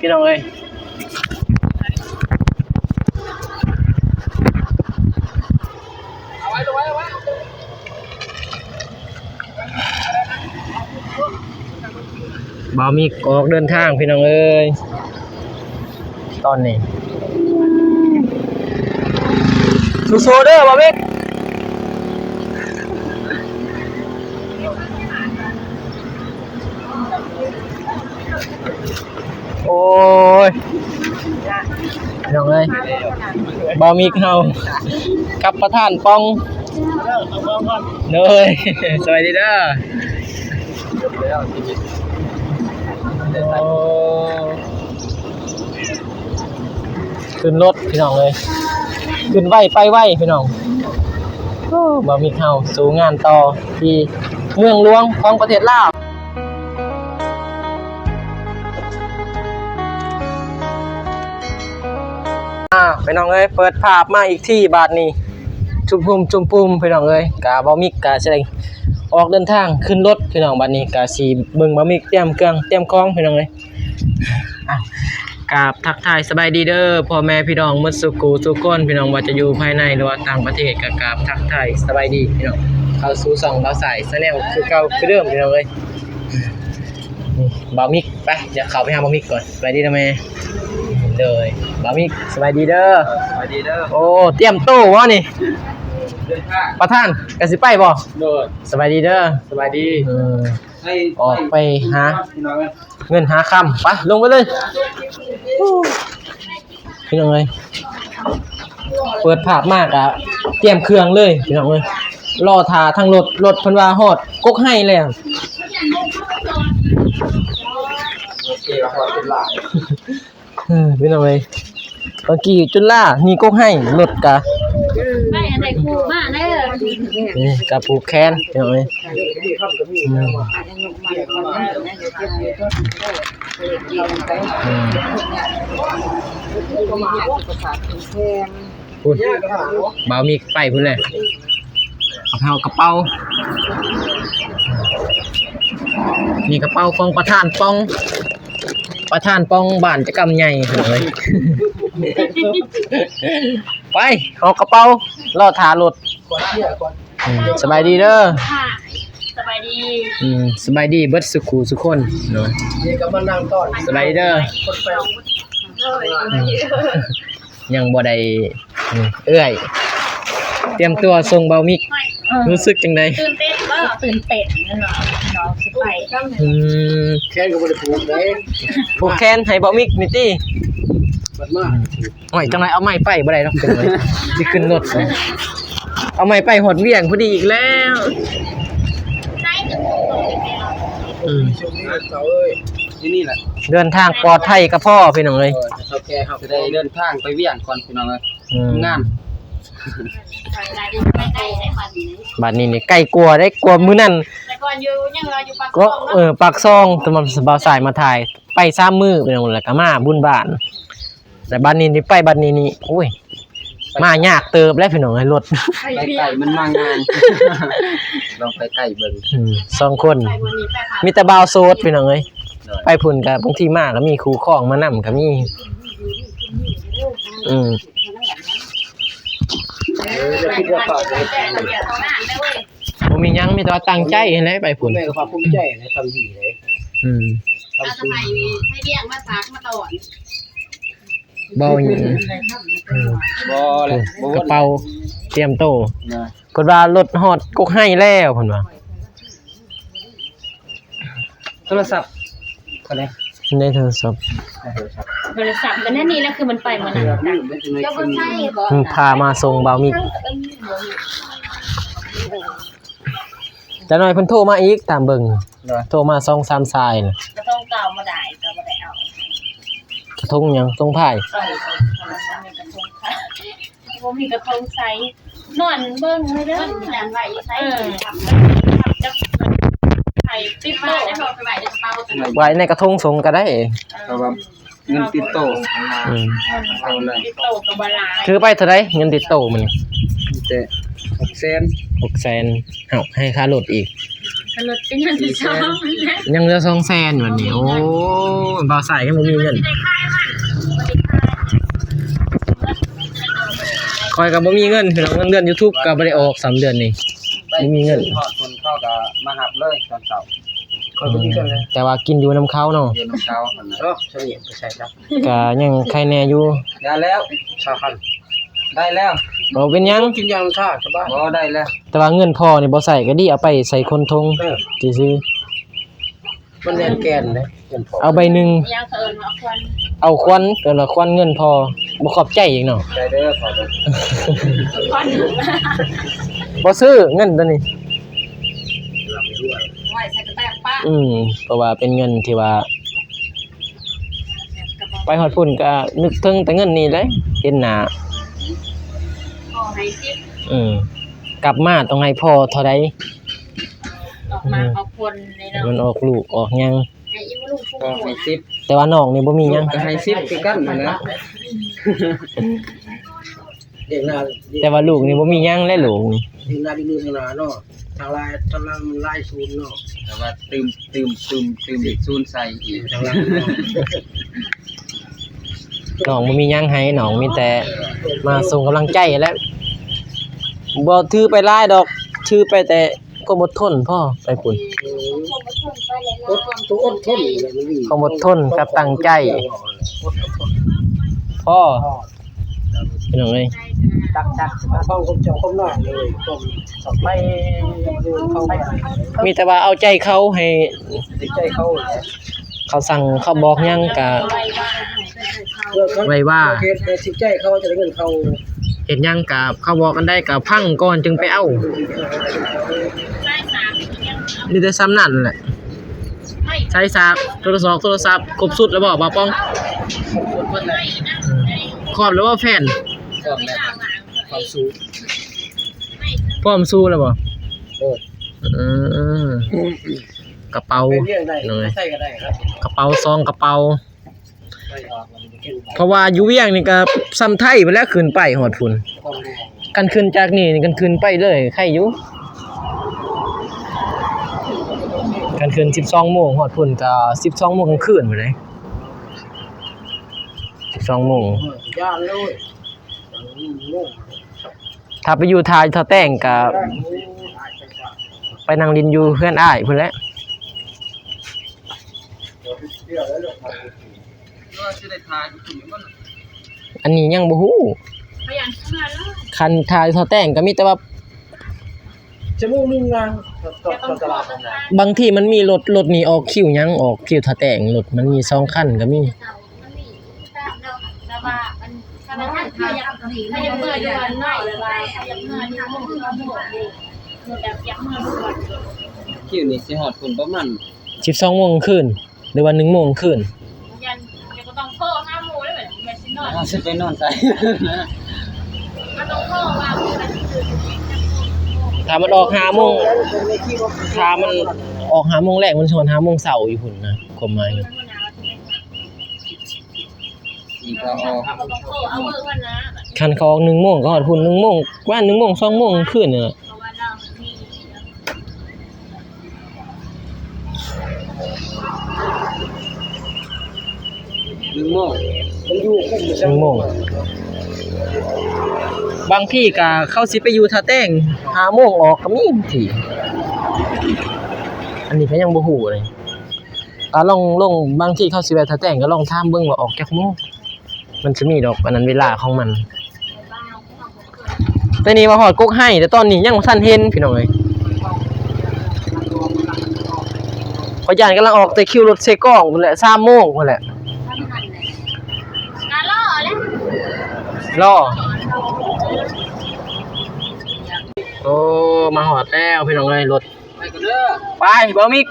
ພີ່ນ້ອງເອີຍ. ບ່າວມິກອອກເດີນທາງພີ່ນ້ອງເອີຍ ຕອນນີ້ ສູ້ໆເດີບ່າວມິກ. ໂອ້ຍ ພີ່ນ້ອງເອີຍ ບ່າວມິກເຮົາກັບປະທານປ່ອງ ໂດຍ ສະບາຍດີເດີ ໂອ້ ຂຶ້ນລົດພີ່ນ້ອງເອີຍ ຂຶ້ນໄວໄປໄວພີ່ນ້ອງ. ໂອ້ ບ່າວມິກເຮົາສູ້ງານຕໍ່ທີ່ເມືອງຫຼວງຂອງປະເທດລາວ. ອ່າ ພີ່ນ້ອງເອີຍ ເປີດພາບມາອີກທີບາດນີ້ ຊຸມຮຸມຊຸມປຸມພີ່ນ້ອງເອີຍ ກະບ່າວມິກກະຊິໄດ້ອອກເດີນທາງຂຶ້ນລົດພີ່ນ້ອງ ບາດນີ້ກະຊິເບິ່ງບ່າວມິກຕຽມເຄື່ອງຕຽມຂອງພີ່ນ້ອງເອີຍ. ອ່ະ ກາບທັກທາຍສະບາຍດີເດີພໍ່ແມ່ພີ່ນ້ອງໝົດສູ່ຄູ່ສູ່ຄົນ ພີ່ນ້ອງວ່າຈະຢູ່ພາຍໃນ ຫຼືວ່າຕ່າງປະເທດ ກໍກາບທັກທາຍສະບາຍດີພີ່ນ້ອງ ເຂົ້າສູ່ຊ່ອງບ່າວສາຍ Channel ຄືເກົ່າຄືເດີມພີ່ນ້ອງເອີຍ. ນີ້ບ່າວມິກ ໄປ ດຽວເຂົ້າໄປຫາບ່າວມິກກ່ອນ. ສະບາຍດີເດີແມ່ ໂດຍ ບ່າວມິກ ສະບາຍດີເດີ ສະບາຍດີເດີ. ໂອ້ ຕຽມໂຕບໍ່ນີ້ ເດີນທາງ ປະທານກະຊິໄປບໍ່? ໂດຍ ສະບາຍດີເດີ ສະບາຍດີ. ເອີ ໄປ ອອກໄປຫາ ພີ່ນ້ອງເອີຍ ເງິນຫາຄຳ ໄປ ລົງໄປເລີຍ ພີ່ນ້ອງເອີຍ. ເປີດພາບມາກະຕຽມເຄື່ອງເລີຍພີ່ນ້ອງເອີຍ ລໍຖ້າທາງລົດ ລົດເພິ່ນວ່າຮອດກົກໄຮແລ້ວ ໂອເຄ ຮອດເປັນລາຍ. ເອີ ພີ່ນ້ອງເອີຍ ເມື່ອກີ້ຈຸນລາ ນີ້ກົກໄຮ ລົດກະ ໄປອັນໃດຄູ່ມາເດີ ນີ້ກະຜູກແຂນພີ່ນ້ອງເອີຍ. ອືມ ອືມ ພຸ້ນ ບ່າວມິກໄປພຸ້ນແຫຼະ ເອົາເອົາກະເປົາ ນີ້ກະເປົາຂອງປະທານປ່ອງ ປະທານປ່ອງບ້ານຈະກຳໃຫຍ່ເລີຍ. ໄປ ເອົາກະເປົາ ລໍຖ້າລົດ. ອືມ ສະບາຍດີເດີ ສະບາຍດີ ອືມ ສະບາຍດີເບິດສູ່ຄູ່ສູ່ຄົນເນາະ ນີ້ກໍມານັ່ງຕ້ອນ ສະບາຍດີເດີ ໂດຍ ອືມ ຍັງບໍ່ໄດ້ ອືມ ເອື້ອຍ ຕຽມຕົວສົ່ງບ່າວມິກ ເອີ ຮູ້ສຶກຈັ່ງໃດ? ຕື່ນເຕັ້ນບໍ່? ຕື່ນເຕັ້ນເນາະ ນ້ອງຊິໄປ ອືມ ແຂນກໍບໍ່ໄດ້ຜູກເດ້ ຜູກແຂນໃຫ້ບ່າວມິກນີ້ຕິ ບັດມາ ໂອ້ຍ ຈັ່ງໃດເອົາໄມ້ໄປບໍ່ໄດ້ດອກ ຈັ່ງໃດຊິຂຶ້ນລົດ ເອົາໄມ້ໄປຮອດວຽງພໍດີອີກແລ້ວ. ອືມ ຢູ່ນີ້ແຫຼະ ເດີນທາງປອດໄພກໍພໍພີ່ນ້ອງເອີຍ ເຖົ້າແກ່ເຮົາຈະໄດ້ເດີນທາງໄປວຽງກ່ອນພີ່ນ້ອງເອີຍ ອືມ ງານ ບັດນີ້ນີ້ໃກ້ກວ່າເດ້ ກວ່າມື້ນັ້ນ ແຕ່ກ່ອນຢູ່ ຍັງວ່າຢູ່ປາກ ກໍ ຊ່ອງເນາະ ເອີ ປາກຊ່ອງ ແຕ່ວ່າບ່າວສາຍມາຖ່າຍ ໄປສາມມື້ພີ່ນ້ອງ ແລ້ວກໍມາບຸນບ້ານ ແຕ່ບັດນີ້ນີ້ໄປບັດນີ້ນີ້ ໂອ້ຍ ມາຍາກເຕີບແລ້ວພີ່ນ້ອງເອີຍ ລົດ ໄປໄກມັນມາງ່າຍ ລອງໄປໄກເບິ່ງ ອືມ ສອງຄົນ ມີແຕ່ບ່າວໂສດພີ່ນ້ອງເອີຍ ໂດຍ ໄປພຸ້ນກໍບາງທີມາກໍມີຄູ່ຄອງມານຳກໍມີ ອືມ ເອີ ຢ່າຄິດວ່າປາກເດ້ ບໍ່ມີຫຍັງ ມີແຕ່ວ່າຕັ້ງໃຈຫັ້ນແຫຼະໄປພຸ້ນ ແມ່ກໍພາພູມໃຈໃນທຳດີເດ້ ອືມ ເອົາສະໄໝໃຫ້ລ້ຽງມາສັກມາຕ້ອນ ບໍ່ ອືມ ບໍ່ແຫຼະ ບໍ່ ກະເປົາຕຽມໂຕ ນະ ເພິ່ນວ່າລົດຮອດກົກໄຮແລ້ວ ເພິ່ນວ່າ ໂທລະສັບ ໃນໂທລະສັບ ໂທລະສັບ ກໍນັ້ນນີ້ແຫຼະ ຄືມັນໄປໝົດແລ້ວ ອືມ ເຈົ້າບໍ່ໃຊ້ບໍ່? ອືມ ພາມາສົ່ງບ່າວມິກ ຈັກໜ້ອຍເພິ່ນໂທມາອີກ ຕາມເບິ່ງ ໂທມາສອງສາມສາຍ ກະທົງເກົ່າບໍ່ໄດ້ ກໍບໍ່ໄດ້ເອົາ ກະທົງຫຍັງ? ທົງພາຍ ເອີ ກະທົງພາຍ ບໍ່ມີກະທົງໃສ່ ນອນເບິ່ງເດີ ມັນໄວ້ໃສ່ ເອີ ຈັກໃສ່ຕິດໂຕ ໄວ້ໃນກະທົງສົງກໍໄດ້ ເອີ ເພາະວ່າເງິນຕິດໂຕ ອືມ ເອົາເລີຍ ຕິດໂຕກໍບໍ່ຫຼາຍ ຖືໄປເທົ່າໃດ ເງິນຕິດໂຕມື້ນີ້? ມີແຕ່ຫົກແສນ ຫົກແສນ ເອົາ ໃຫ້ຄ່າລົດອີກ ຄ່າລົດກໍຍັງສອງແສນ ຍັງເຫຼືອສອງແສນບັດນີ້ ໂອ້ ບ່າວສາຍຍັງບໍ່ມີເງິນ ຊິໄດ້ຂາຍ ຂ້ອຍກໍບໍ່ມີເງິນ ພີ່ນ້ອງ ເງິນເດືອນ YouTube ກໍບໍ່ໄດ້ອອກຊ້ຳເດືອນນີ້ ບໍ່ມີເງິນ. ຮອດຄົນເຂົາກໍມາຮັບເລີຍຕອນເຊົ້າ. ຂ້ອຍກໍຄືກັນແຫຼະ ແຕ່ວ່າກິນຢູ່ນຳເຂົາເນາະ ຢູ່ນຳເຂົາຫັ້ນນະ. ໂອ້ ສະເໜ່ຍໄປໃສ່ຊະ ກໍຍັງໄຄແດ່ຢູ່. ໄດ້ແລ້ວ ຊາວພັນ ໄດ້ແລ້ວ. ບໍ່ເປັນຫຍັງ ກິນຢ່າງຊາສະບາຍ. ບໍ່ ໄດ້ແລ້ວ. ແຕ່ວ່າເງິນພໍ່ນີ້ບໍ່ໃຊ້ກໍດີ ເອົາໄປໃສ່ຄົນຖົງ ເອີ ຊື່ໆ. ມັນແໜ້ນແກ່ນເດ້ ເງິນພໍ່ ເອົາໃບໜຶ່ງ ອີຫຍັງເຂົາເອີ້ນວ່າຂວັນ ເອົາຂວັນ ເອີ້ນວ່າຂວັນເງິນພໍ່ ບໍ່ຂອບໃຈອີກເນາະ. ໃຈເດີພໍ່ເດີ ຂວັນ ບໍ່ຊື້ເງິນໂຕນີ້ ລຳລວຍ ໄວ້ໃສ່ກະແຕປະ. ອືມ ເພາະວ່າເປັນເງິນທີ່ວ່າ ໄປຮອດພຸ້ນກໍນຶກເຖິງແຕ່ເງິນນີ້ແຫຼະ ເຫັນໜ້າ ພໍ່ໃຫ້ສິບ ອືມ ກັບມາຕ້ອງໃຫ້ພໍ່ເທົ່າໃດ ອອກມາ ອືມ ອອກຜົນນີ້ເນາະ ມັນອອກລູກອອກຫຍັງ ໃຫ້ອີ່ລູກຜູ້ ພໍ່ໃຫ້ສິບ ແຕ່ວ່ານ້ອງນີ້ບໍ່ມີຫຍັງ ລູກກໍໃຫ້ສິບຄືກັນຫັ້ນນະ. ແຕ່ວ່າລູກນີ້ບໍ່ມີຫຍັງແຫຼະ ລູກນີ້ ດີນາດີນາເນາະ ທາງລາຍ ທາງຫຼັງມັນລາຍສູນເນາະ ແຕ່ວ່າຕື່ມ ຕື່ມ ຕື່ມ ຕື່ມອີກສູນໃສ່ອີກ ທາງຫຼັງເນາະ. ນ້ອງບໍ່ມີຫຍັງໃຫ້ ນ້ອງມີແຕ່ມາສົ່ງກຳລັງໃຈແຫຼະ ບໍ່ຖືໄປຫຼາຍດອກ ຖືໄປແຕ່ຄວາມອົດທົນພໍ ໄປພຸ້ນ ອືມ ອົດ ຕ້ອງອົດທົນ ຄວາມອົດທົນກັບຕັ້ງໃຈ ພໍ ພີ່ນ້ອງເອີຍ ຕັກໆ ເອົາຄວາມເຈົ້າຄວາມນ້ອຍເລີຍ ຄວາມ ໄປ ມີແຕ່ວ່າເອົາໃຈເຂົາໃຫ້ ໃຈເຂົາ ເຂົາສັ່ງເຂົາບອກຫຍັງກະໄວວາ ເຮັດໃຫ້ສຸດໃຈເຂົາຈະໄດ້ເງິນເຂົາ ເຮັດຫຍັງກະເຂົາບອກອັນໃດກະຟັງກ່ອນຈຶ່ງໄປເອົາ ມີແຕ່ສ່ຳນັ້ນແຫຼະ. ສາຍສາກ ໂທລະສອກ ໂທລະສັບ ຄົບຊຸດແລ້ວບໍ່ ບ່າວປອງ? ອືມ ຄອບແລ້ວບໍ່ແຟນ? ພ້ອມສູ້ ພ້ອມສູ້ແລ້ວບໍ່? ເອີ ອືມ ກະເປົາ ເປັນຫຍັງໄດ້ ນ້ອງເອີຍ ໃສ່ກໍໄດ້ ກະເປົາສອງກະເປົາ ເພາະວ່າຢູ່ວຽງນີ້ກໍສ່ຳໄທພຸ້ນແຫຼະ ຂຶ້ນໄປຮອດພຸ້ນ ຄັນຂຶ້ນຈາກນີ້ນີ້ ຄັນຂຶ້ນໄປເລີຍໄຄຢູ່ ຄັນຂຶ້ນສິບສອງໂມງ ຮອດພຸ້ນກໍສິບສອງໂມງກາງຄືນພຸ້ນເດ້ ສິບສອງໂມງ ຖ້າໄປຢູ່ທ່າ ທ່າແຕງກໍໄປນັ່ງຫຼິ້ນຢູ່ເຮືອນອ້າຍພຸ້ນແຫຼະ. ອັນນີ້ຍັງບໍ່ຮູ້ ຄັນຖ້າສາວແຕງກໍມີແຕ່ວ່າ ຊົ່ວໂມງໜຶ່ງນະ ຕອນຕະຫຼາດນະ ບາງທີມັນມີລົດ ລົດນີ້ອອກຄິວຫຍັງ ອອກຄິວທ່າແຕງ ລົດມັນມີສອງຄັນກໍມີ. ຄິວນີ້ຊິຮອດພຸ້ນປະມານ ສິບສອງໂມງຄືນ ຫຼືວ່າໜຶ່ງໂມງຄືນ ຢ້ານ ຈະບໍ່ຕ້ອງໂທຫາໝູ່ເລີຍ ແມ່ນຊິນອນ ເຮົາຊິໄປນອນໃສ ບໍ່ຕ້ອງໂທວ່າມື້ໃດຊິຕື່ນ ຖ້າມັນອອກຫ້າໂມງ ຖ້າມັນອອກຫ້າໂມງແລງ ມັນຊິຮອດຫ້າໂມງເຊົ້າຢູ່ພຸ້ນນະ ຄວາມໝາຍມັນ ຄັນເຂົາອອກໜຶ່ງໂມງ ກໍຮອດພຸ້ນໜຶ່ງໂມງ ປະມານໜຶ່ງໂມງ ສອງໂມງຄືນນີ້ແຫຼະ. ໜຶ່ງໂມງ ມັນຢູ່ຄຸມໜຶ່ງໂມງ ບາງທີກໍເຂົາຊິໄປຢູ່ທ່າແຕງ ຫ້າໂມງອອກກໍມີບາງທີ ອັນນີ້ກໍຍັງບໍ່ຮູ້ເລີຍ ກໍລອງ ລອງ ບາງທີເຂົາຊິແວ່ທ່າແຕງ ກໍລອງຖາມເບິ່ງວ່າອອກຈັກໂມງ ມັນຊິມີດອກ ອັນນັ້ນ ເວລາຂອງມັນ. ແຕ່ນີ້ມາຮອດກົກໄຮ ແຕ່ຕອນນີ້ຍັງບໍ່ທັນເຫັນພີ່ນ້ອງເອີຍ ຂ້ອຍຢ້ານກຳລັງອອກແຕ່ຄິວລົດເຊກອງພຸ້ນແຫຼະ ສາມໂມງພຸ້ນແຫຼະ ລໍ ໂອ້ ມາຮອດແລ້ວພີ່ນ້ອງເອີຍ ລົດ ໄປເດີ ໄປ ບ່າວມິກ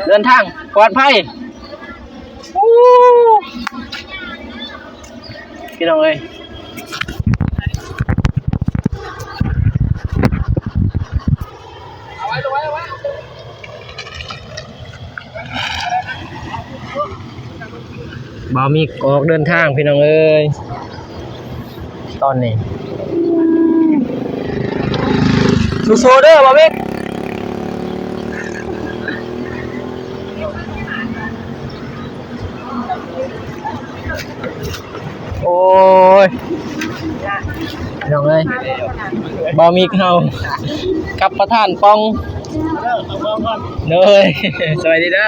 ເດີນທາງປອດໄພ ອູ້ ພີ່ນ້ອງເອີຍ ບ່າວມິກອອກເດີນທາງພີ່ນ້ອງເອີຍ ຕອນນີ້ ສູ້ໆເດີບ່າວມິກ ເ ໂອ້ຍ ພີ່ນ້ອງເອີຍ ບ່າວມິກເຮົາກັບປະທານປ່ອງ ໂດຍ ສະບາຍດີເດີ.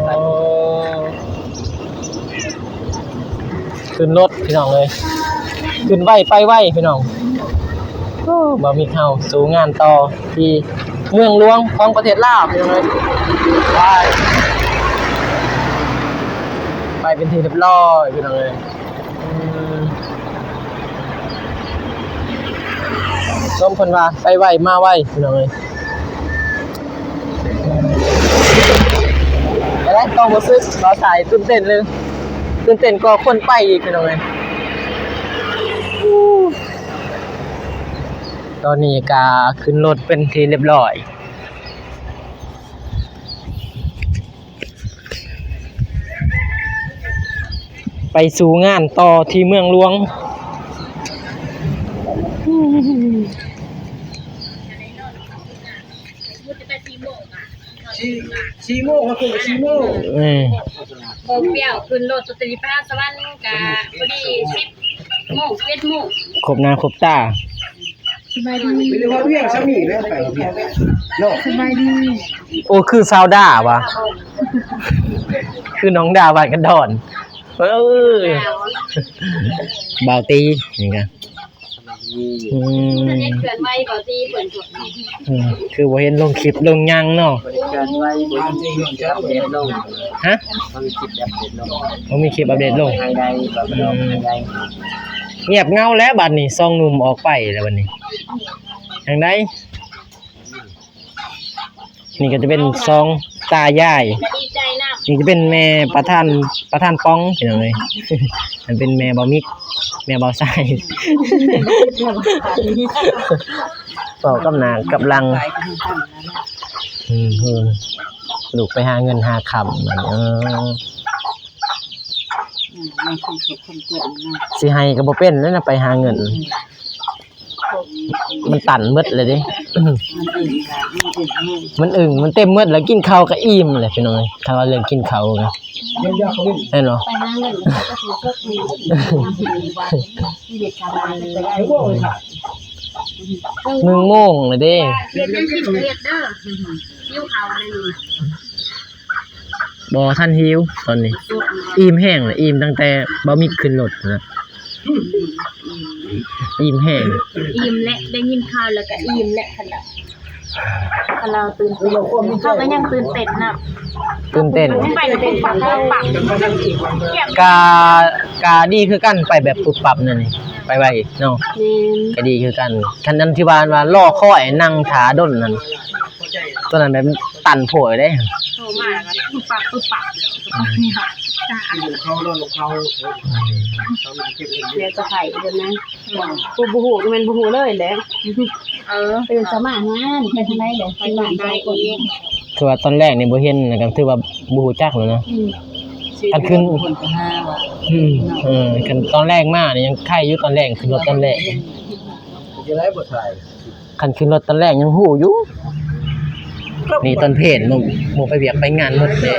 ໂອ້ ຂຶ້ນລົດພີ່ນ້ອງເອີຍ ຂຶ້ນໄວໄປໄວພີ່ນ້ອງ. ໂອ້ ບ່າວມິກເຮົາສູ້ງານຕໍ່ທີ່ເມືອງຫຼວງຂອງປະເທດລາວພີ່ນ້ອງເອີຍ ໄປ ໄປເປັນທີ່ຮຽບຮ້ອຍພີ່ນ້ອງເອີຍ. ອືມ ສົມເພິ່ນວ່າໄປໄວມາໄວພີ່ນ້ອງເອີຍ. ແຕ່ຄວາມຮູ້ສຶກບ່າວສາຍຕື່ນເຕັ້ນເລີຍ ຕື່ນເຕັ້ນກວ່າຄົນໄປອີກພີ່ນ້ອງເອີຍ. ຕອນນີ້ກະຂຶ້ນລົດເປັນທີ່ຮຽບຮ້ອຍ ໄປສູ້ງານຕໍ່ທີ່ເມືອງຫຼວງ. ສີ່ ສີ່ໂມງ ມາຂຶ້ນກໍສີ່ໂມງ ອືມ ໂມງປຽວ ຂຶ້ນລົດຕົວນີ້ໄປຫາສະຫວັນກະພໍດີສິບໂມງ ສິບເອັດໂມງ ຄົບໜ້າຄົບຕາ. ສະບາຍດີ ໄປຮອດວຽງຊຳນີ້ແຫຼະ ໄປຮອດວຽງເນາະ ສະບາຍດີ. ໂອ້ ຄືຊາວດາວະ ຄືນ້ອງດາວານກັນດອນ. ເອີ ບ່າວຕີນີ້ກະ ອືມ ເຄື່ອນໄຫວ ບ່າວຕີເພິ່ນ ອືມ ຄືບໍ່ເຫັນລົງຄລິບລົງຫຍັງເນາະ ບໍ່ໄດ້ເຄື່ອນໄຫວ ບໍ່ມີຄລິບອັບເດດລົງ ຮະ ບໍ່ມີຄລິບອັບເດດລົງ ບໍ່ມີຄລິບອັບເດດລົງ ອືມ ງຽບເຫງົາແລ້ວບາດນີ້ ສອງໜຸ່ມອອກໄປແລ້ວບາດນີ້ ຈັ່ງໃດ? ນີ້ກໍຈະເປັນສອງຕາຍາຍ ນີ້ຈະເປັນແມ່ປະທານ ປະທານປ່ອງພີ່ນ້ອງເອີຍ ອັນເປັນແມ່ບ່າວມິກ ແມ່ບ່າວຊາຍ ເວົ້າກັບໜ້າກັບຫຼັງ. ອືມ ລູກໄປຫາເງິນຫາຄຳ ເອີ ອືມ ມັນຄົນເຂດຄົນເກີດເນາະ ຊິໃຫ້ກໍບໍ່ເປັນແລ້ວນະ ໄປຫາເງິນ ອືມ ມັນຕັນໝົດແລ້ວເດ້ ມັນອຶ່ງ ມັນເຕັມໝົດແລ້ວ ກິນເຂົ້າກໍອີ່ມແລ້ວພີ່ນ້ອງເອີຍ ຄັນວ່າເລື່ອງກິນເຂົ້ານະ ແມ່ນບໍ່? ໄປຫາເງິນກໍຊິສົດຢູ່ ຊີວິດຊາວບ້ານກໍໄດ້ ໜຶ່ງໂມງແລ້ວເດ້ ເຮັດຫຍັງກິນກໍເຮັດເດີ ຫິວເຂົ້າແລ້ວນີ້. ບໍ່ທັນຫິວຕອນນີ້ ອີ່ມແຮງແລ້ວ ອີ່ມຕັ້ງແຕ່ບ່າວມິກຂຶ້ນລົດນະ ອີ່ມແຮງ ອີ່ມແຫຼະ ໄດ້ຍິນຂ່າວແລ້ວກໍອີ່ມແຫຼະ ຄັນລະ ຄັນລະຕື່ນເຕັ້ນ ເຮົາກໍຍັງຕື່ນເຕັ້ນນະ ຕື່ນເຕັ້ນ ໄປແບບປຸບປັບ ປຸບປັບ ກະ ກະດີຄືກັນ ໄປແບບປຸບປັບນັ້ນນີ້ ໄປໄວເນາະ ແມ່ນ ກະດີຄືກັນ ຄັນນັ້ນທີ່ວ່າ ວ່າລໍຄອຍນັ່ງຖ້າດົນນັ້ນ ຕົວນັ້ນແບບຕັນໂພດເດ້ ໂທມາແລ້ວກໍປຶບປັບປຶບປັບ ອືມ ເຂົານອນຂອງເຂົາ ດຽວຈະໄປເບິ່ງນະ ຜູ້ບໍ່ຮູ້ກໍແມ່ນບໍ່ຮູ້ເລີຍແຫຼະ ເອີ ເອີ ສາມາດຫາເຮັດຈັ່ງໃດແຫຼະ ໄປບ້ານໄປອີກ ຄືວ່າຕອນແລກນີ້ບໍ່ເຫັນ ແລ້ວກໍຖືວ່າບໍ່ຮູ້ຈັກແລ້ວນະ ອືມ ຄັນຂຶ້ນ ອືມ ເອີ ຄັນຕອນແລກມານີ້ຍັງໄຄຢູ່ ຕອນແລກຂຶ້ນລົດຕອນແລກ ເຮັດຈັ່ງໃດບໍ່ຖ່າຍ ຄັນຂຶ້ນລົດຕອນແລກຍັງຮູ້ຢູ່ ນີ້ຕອນເພນ ໝູ່ ໝູ່ໄປວຽກໄປງານໝົດເດ້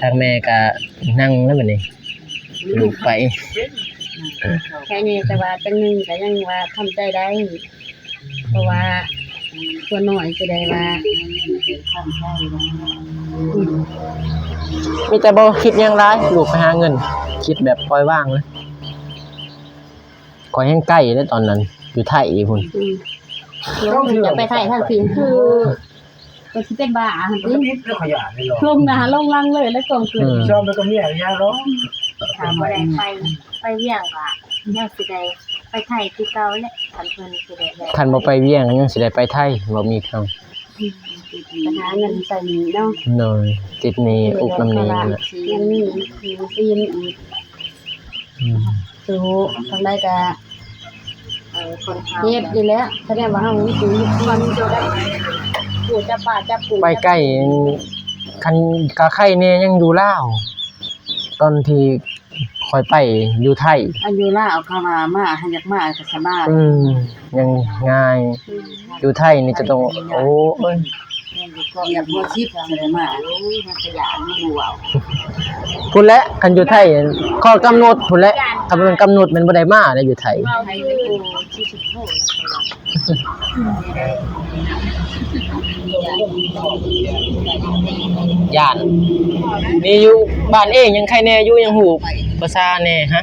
ທາງແມ່ກະນັ່ງແລ້ວບັດນີ້ ລູກໄປ ແຄ່ນີ້ ແຕ່ວ່າຈັ່ງໜຶ່ງກະຍັງວ່າທຳໃຈໄດ້ ເພາະວ່າສ່ວນໜ້ອຍຊິໄດ້ວ່າ ມີແຕ່ບໍ່ຄິດຫຍັງຫຼາຍ ລູກໄປຫາເງິນ ຄິດແບບປ່ອຍວາງເລີຍ. ຂ້ອຍແຮ່ງໄກເດ້ຕອນນັ້ນ ຢູ່ໄທພຸ້ນ ອືມ ລົງຈະໄປໄທທາງພີ້ ຄື ກໍຊິເປັນບ້າຫັ້ນຕິ ລົງໜ້າລົງຫຼັງເລີຍ ແລ້ວກອງຄືນ ອືມ ຊອມໄປກັບເມຍຍາວດອກ ຖ້າບໍ່ໄດ້ໄປ ໄປວຽງກໍຍັງຊິໄດ້ໄປໄທຄືເກົ່າແຫຼະ ຄັນເພິ່ນຊິໄດ້ ຄັນບໍ່ໄປວຽງກໍຍັງຊິໄດ້ໄປໄທ ບໍ່ມີເຂົາ ໄປຫາເງິນໃຊ້ໜີ້ເນາະ ໂດຍ ຕິດໜີ້ອຸກນຳໜີ້ນັ້ນແຫຼະ ຍັງມີໜີ້ສິນອີກ ອືມ ສູ້ທາງໃດກະ ເອີ ເຮັດຢູ່ແລ້ວ ສະແດງວ່າເຮົາມີຊີວິດ ມີຄວາມ ໄປໄກ ຄັນກະໄຄແດ່ຍັງຢູ່ລາວ ຕອນທີ່ຂ້ອຍໄປຢູ່ໄທ ອັນຢູ່ລາວເຂົາວ່າມາ ຄັນຢາກມາກໍສະບາຍ ອືມ ຍັງງ່າຍ ອືມ ຢູ່ໄທນີ້ຈະຕ້ອງ ໂອ້ຍ ກໍຮຽບຫົວສິບ ຊິໄດ້ມາ ໂອ້ຍ ມັນກະຢ້ານ ມັນບໍ່ເວົ້າ ພຸ້ນແຫຼະ ຄັນຢູ່ໄທ ຂໍ້ກຳນົດພຸ້ນແຫຼະ ຄັນມັນກຳນົດ ມັນບໍ່ໄດ້ມາແຫຼະ ຢູ່ໄທ ເວົ້າຄື ຢ້ານ ມີຢູ່ບ້ານເອງຍັງໄຄແດ່ ຢູ່ຍັງຮູ້ພາສາແດ່ ຮະ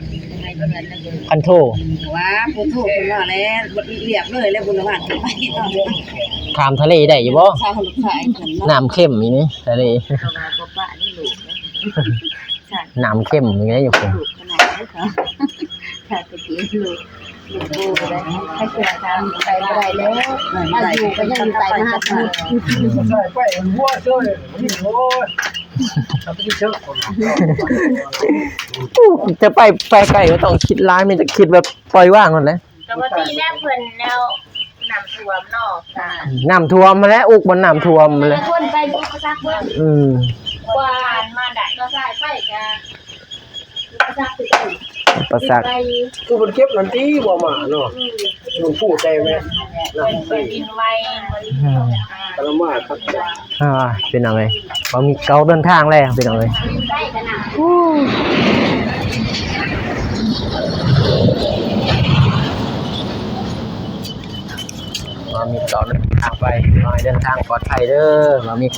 ຄັນໂທ ວ່າຜູ້ໂທເພິ່ນວ່າແລ້ວ ລຽບເລີຍແລ້ວ ບຸນລະວານໄປ ຂ້າມທະເລໄດ້ຢູ່ບໍ່? ຊາວລູກຊາຍເພິ່ນເນາະ ນ້ຳເຄັມອີ່ນີ້ທະເລ ເຂົາວ່າບໍ່ປະນີ້ລູກ ນ້ຳເຄັມອີ່ນີ້ຢູ່ພຸ້ນ ລູກຂະໜາດນັ້ນເຂົາ ຂ້າໄປກິນລູກ ລູກບໍ່ໄດ້ ໃຫ້ເຊື່ອຕາມໄປບໍ່ໄດ້ແລ້ວ ອາຍຸກໍຍັງຢູ່ໃຕ້ມະຫາສະໝຸດ ໃສ່ໄປຫົວເຊີຍ ໂອ້ຍ ຈະໄປ ໄປໄກກໍຕ້ອງຄິດຫຼາຍ ມີແຕ່ຄິດແບບປ່ອຍວາງຫັ້ນແຫຼະ ກໍບໍ່ຕິແລ້ວເພິ່ນແລ້ວ ນ້ຳຖ້ວມເນາະ ນ້ຳຖ້ວມຫັ້ນແຫຼະ ອຸກບ່ອນນ້ຳຖ້ວມຫັ້ນແຫຼະ ຄົນໄປຢູ່ປະສັກເບິດ ອືມ ກວ່າມາໄດ້ ກໍສາຍໄຟກະ ປະສັກຄືກັນ ປະສັກ ຄືເພິ່ນເກັບນັ້ນຕິບໍ່ມາເນາະ ອືມ ມັນຜູ້ແຕ່ແມ່ນ ເພິ່ນໄປດິນໄວ ອືມ ປະມາດຄັກ ອ່າ ພີ່ນ້ອງເອີຍ ເຮົາມີເຂົາເດີນທາງແລ້ວພີ່ນ້ອງເອີຍ ເຮົາມີເຂົາເດີນທາງໄປ ຂໍໃຫ້ເດີນທາງປອດໄພເດີ ເຮົາມີ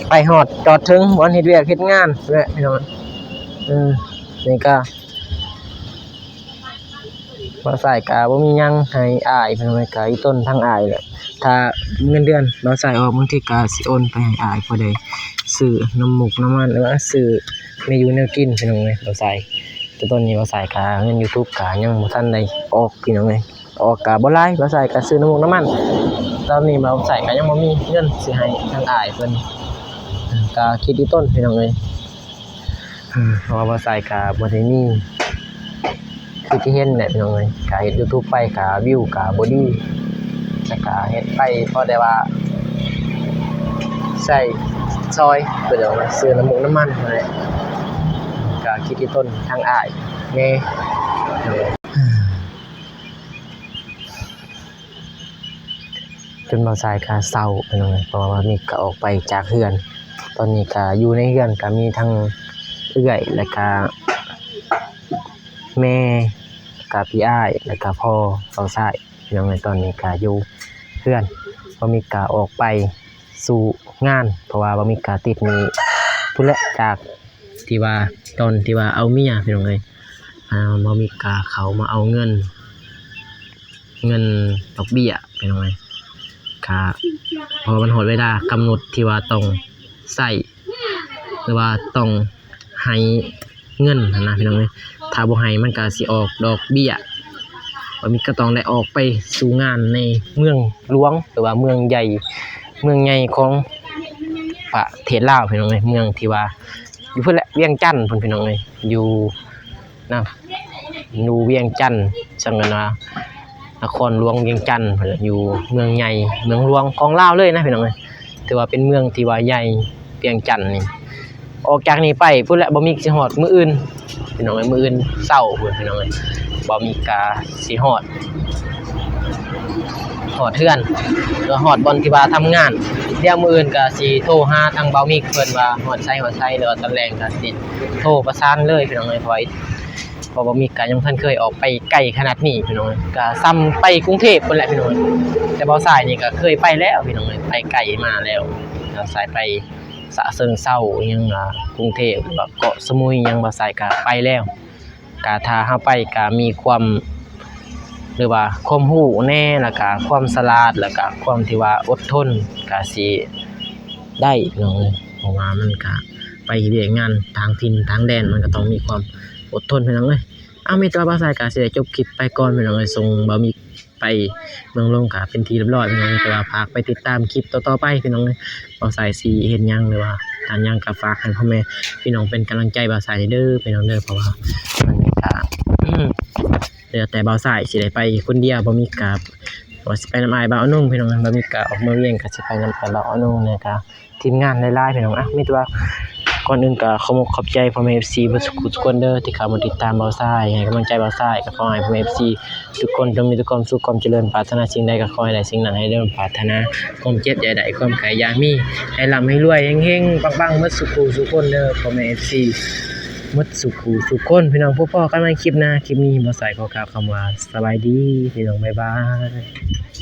ໄປຮອດຈອດເຖິງບ່ອນເຮັດວຽກເຮັດງານແຫຼະພີ່ນ້ອງ ເອີ ນີ້ກະ ບ່າວຊາຍກະບໍ່ມີຫຍັງໃຫ້ອ້າຍ ເພິ່ນກະອີ່ຕົນທາງອ້າຍແຫຼະ ຖ້າເງິນເດືອນບ່າວຊາຍອອກ ບາງທີກະຊິໂອນໄປໃຫ້ອ້າຍ ພໍໄດ້ຊື້ນ້ຳໝົກນ້ຳມັນ ຫຼືວ່າຊື້ແນວຢູ່ແນວກິນພີ່ນ້ອງເອີຍ ບ່າວຊາຍ ແຕ່ຕອນນີ້ບ່າວຊາຍກະເງິນຢູທູບກະຍັງບໍ່ທັນໄດ້ອອກພີ່ນ້ອງເອີຍ ອອກກະບໍ່ຫຼາຍ ບ່າວຊາຍກະຊື້ນ້ຳໝົກນ້ຳມັນ ຕອນນີ້ບ່າວຊາຍກະຍັງບໍ່ມີເງິນຊິໃຫ້ທາງອ້າຍເພິ່ນ ກະຄິດອີ່ຕົນພີ່ນ້ອງເອີຍ. ເພາະວ່າບ່າວຊາຍກະບໍ່ໄດ້ມີ ຄືທີ່ເຫັນແຫຼະພີ່ນ້ອງເອີຍ ກະເຮັດຢູທູບໄປກະວິວກະບໍ່ດີ ແລ້ວກະເຮັດໄປພໍໄດ້ວ່າໃຊ້ຊອຍ ເພິ່ນວ່າຊື້ນ້ຳໝົກນ້ຳມັນຫັ້ນແຫຼະ ກະຄິດອີ່ຕົນທາງອ້າຍແດ່. ຈົນບ່າວຊາຍກະເສົ້າພີ່ນ້ອງເອີຍ ເພາະວ່າບ່າວມິກກະອອກໄປຈາກເຮືອນ ຕອນນີ້ກະຢູ່ໃນເຮືອນກະມີທັງເອື້ອຍ ແລ້ວກະແມ່ ແລ້ວກະພີ່ອ້າຍ ແລ້ວກະພໍ່ບ່າວຊາຍພີ່ນ້ອງເອີຍ ຕອນນີ້ກະຢູ່ເຮືອນ ບ່າວມິກກະອອກໄປສູ່ງານ ເພາະວ່າບ່າວມິກກະຕິດໜີ້ພຸ້ນແຫຼະ ຈາກທີ່ວ່າ ຕອນທີ່ວ່າເອົາເມຍພີ່ນ້ອງເອີຍ ບ່າວມິກກະເຂົ້າມາເອົາເງິນ ເງິນດອກເບ້ຍພີ່ນ້ອງເອີຍ ກະ ເພາະວ່າມັນຮອດເວລາກຳນົດທີ່ວ່າຕ້ອງໃຊ້ ຫຼືວ່າຕ້ອງໃຫ້ເງິນຫັ້ນນະພີ່ນ້ອງເອີຍ ຖ້າບໍ່ໃຫ້ມັນກະຊິອອກດອກເບ້ຍ ບ່າວມິກກະຕ້ອງໄດ້ອອກໄປສູ່ງານໃນເມືອງຫຼວງ ຫຼືວ່າເມືອງໃຫຍ່ ເມືອງໃຫຍ່ຂອງປະເທດລາວພີ່ນ້ອງເອີຍ ເມືອງທີ່ວ່າ ຢູ່ພຸ້ນແຫຼະ ວຽງຈັນພຸ້ນພີ່ນ້ອງເອີຍ ຢູ່ນະ ຢູ່ວຽງຈັນ ຈັ່ງກັນວ່າ ນະຄອນຫຼວງວຽງຈັນພຸ້ນແຫຼະ ຢູ່ເມືອງໃຫຍ່ ເມືອງຫຼວງຂອງລາວເລີຍນະພີ່ນ້ອງເອີຍ ຖືວ່າເປັນເມືອງທີ່ວ່າໃຫຍ່ ວຽງຈັນນີ້ ອອກຈາກນີ້ໄປພຸ້ນແຫຼະ ບ່າວມິກຊິຮອດມື້ອື່ນພີ່ນ້ອງເອີຍ ມື້ອື່ນເຊົ້າພຸ້ນພີ່ນ້ອງເອີຍ ບ່າວມິກກະຊິຮອດ ຮອດເຮືອນ ຫຼືວ່າຮອດບ່ອນທີ່ວ່າທຳງານ ດຽວມື້ອື່ນກະຊິໂທຫາທາງບ່າວມິກເພິ່ນວ່າຮອດໃສ ຮອດໃສ ຫຼືວ່າຕອນແລງກະຊິໂທປະສານເລີຍພີ່ນ້ອງເອີຍ ເພາະວ່າ ເພາະບ່າວມິກກະຍັງບໍ່ທັນເຄີຍອອກໄປໄກຂະໜາດນີ້ພີ່ນ້ອງເອີຍ ກະສ່ຳໄປກຸງເທບພຸ້ນແຫຼະພີ່ນ້ອງເອີຍ ແຕ່ບ່າວຊາຍນີ້ກະເຄີຍໄປແລ້ວພີ່ນ້ອງເອີຍ ໄປໄກມາແລ້ວ ບ່າວຊາຍໄປ ສະເຊີງເຊົາ ອີ່ຫຍັງ ອາ ກຸງເທບ ຫຼືວ່າເກາະສະໝຸຍ ອີ່ຫຍັງ ບ່າວຊາຍກະໄປແລ້ວ ກະຖ້າເຮົາໄປກະມີຄວາມ ຫຼືວ່າຄວາມຮູ້ແດ່ ແລ້ວກະຄວາມສະຫຼາດ ແລ້ວກະຄວາມທີ່ວ່າອົດທົນ ກະຊິໄດ້ເນາະ ເພາະວ່າມັນກະໄປເຮັດວຽກງານຕ່າງຖິ່ນຕ່າງແດນ ມັນກະຕ້ອງມີຄວາມອົດທົນ ພີ່ນ້ອງເອີຍ. ເອົາ ມີແຕ່ວ່າບ່າວຊາຍກະຊິໄດ້ຈົບຄລິບໄປກ່ອນ ພີ່ນ້ອງເອີຍ ສົ່ງບ່າວມິກ ໄປເມືອງຫຼວງກະເປັນທີ່ຮຽບຮ້ອຍພີ່ນ້ອງ ແຕ່ວ່າຝາກໄປຕິດຕາມຄລິບຕໍ່ໆໄປພີ່ນ້ອງ. ບ່າວຊາຍຊິເຮັດຫຍັງ ຫຼືວ່າການຫຍັງກະຝາກໃຫ້ພໍ່ແມ່ພີ່ນ້ອງເປັນກຳລັງໃຈບ່າວຊາຍເດີພີ່ນ້ອງເດີ ເພາະວ່າມັນກະ ແລ້ວແຕ່ບ່າວຊາຍຊິໄດ້ໄປຄົນດຽວ ບໍ່ມີກະວ່າຊິໄປນຳອ້າຍບ່າວອານົງພີ່ນ້ອງ ບໍ່ມີກະອອກເມືອງວຽງກະຊິໄປນຳອ້າຍບ່າວອານົງ ແລ້ວກະ ທີມງານຫຼາຍໆ ພີ່ນ້ອງ. ອ່ະ ມີແຕ່ວ່າ ກ່ອນອື່ນກໍຂອບອົກຂອບໃຈພໍ່ແມ່ເອັຟຊີເບິດສູ່ຜູ້ສູ່ຄົນເດີ ທີ່ເຂົ້າມາຕິດຕາມບ່າວຊາຍ ໃຫ້ກຳລັງໃຈບ່າວຊາຍ. ກໍຂໍໃຫ້ພໍ່ແມ່ເອັຟຊີທຸກຄົນຈົ່ງມີແຕ່ຄວາມສຸກຄວາມຈະເລີນ ປາດຖະໜາສິ່ງໃດກໍຂໍໃຫ້ໄດ້ສິ່ງນັ້ນ ໃຫ້ເລີນປາດຖະໜາ ຄວາມເຈັບຢ່າໄດ້ ຄວາມໄຂ້ຢ່າມີ ໃຫ້ລ່ຳໃຫ້ລວຍ ເຮັງໆ ປັງໆ ເບິດສູ່ຜູ້ສູ່ຄົນເດີ ພໍ່ແມ່ເອັຟຊີເບິດສູ່ຜູ້ສູ່ຄົນ. ພີ່ນ້ອງ ພົບພໍ້ກັນໃໝ່ຄລິບໜ້າ ຄລິບນີ້ບ່າວຊາຍຂໍກ່າວຄຳວ່າສະບາຍດີ ພີ່ນ້ອງ ບາຍບາຍ.